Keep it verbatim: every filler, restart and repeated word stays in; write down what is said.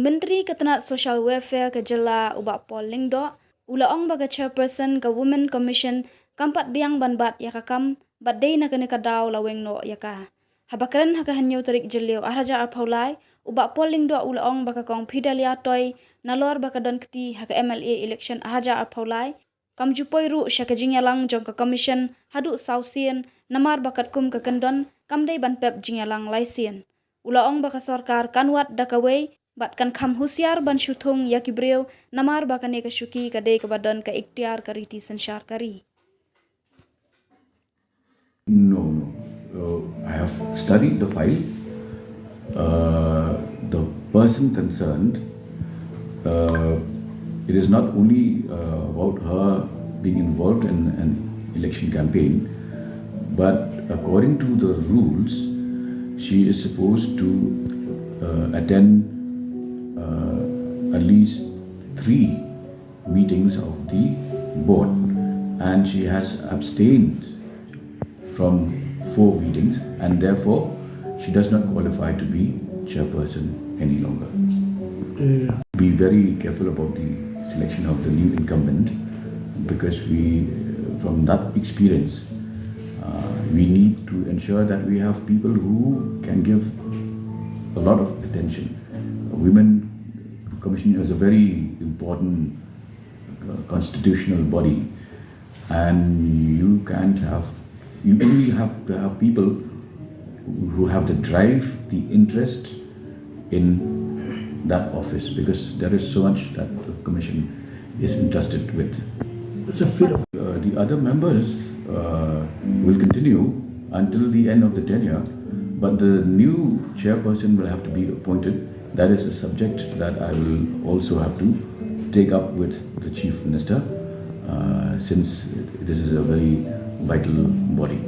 Myntri ka tnat Social Welfare ka jylla u Bah Paul Lyngdoh u la ong ba ka chairperson ka Women Commission kam pat biang ban bat ïa ka kam bad dei na kane ka daw la weng noh ïa ka. Haba kren ha ka hynñiew tarik Jylliew ar hajar arphew lai, u Bah Paul Lyngdoh u la ong ba ka Kong Fidelia Toi nalor ba ka don kti ha ka M L A election ar hajar arphew lai kam ju poi ruh sha ka jingïalang jong ka commission haduh saw sien, namar ba katkum ka kyndon kam dei ban pep jingïalang lai sien. U la ong ba ka sorkar kan wad da kawei bad kan kham husiar ban shu thung ïa ki briew, namar ba kane ka shuki ka dei kaba don ka iktiar ka riti synshar ka ri. No, no. Uh, I have studied the file. Uh, the person concerned, uh, it is not only uh, about her being involved in an election campaign, but according to the rules, she is supposed to uh, attend uh, at least three meetings of the board, and she has abstained from four meetings, and therefore she does not qualify to be chairperson any longer. Be very careful about the selection of the new incumbent, because we, uh, from that experience, uh, we need to ensure that we have people who can give a lot of attention. Women Commission is a very important uh, constitutional body, and you can't have, you only have to have people who have the drive, the interest in that office, because there is so much that the commission is entrusted with. It's a fit of Uh, the other members uh, will continue until the end of the tenure, but the new chairperson will have to be appointed. That is a subject that I will also have to take up with the Chief Minister, uh, since this is a very vital body.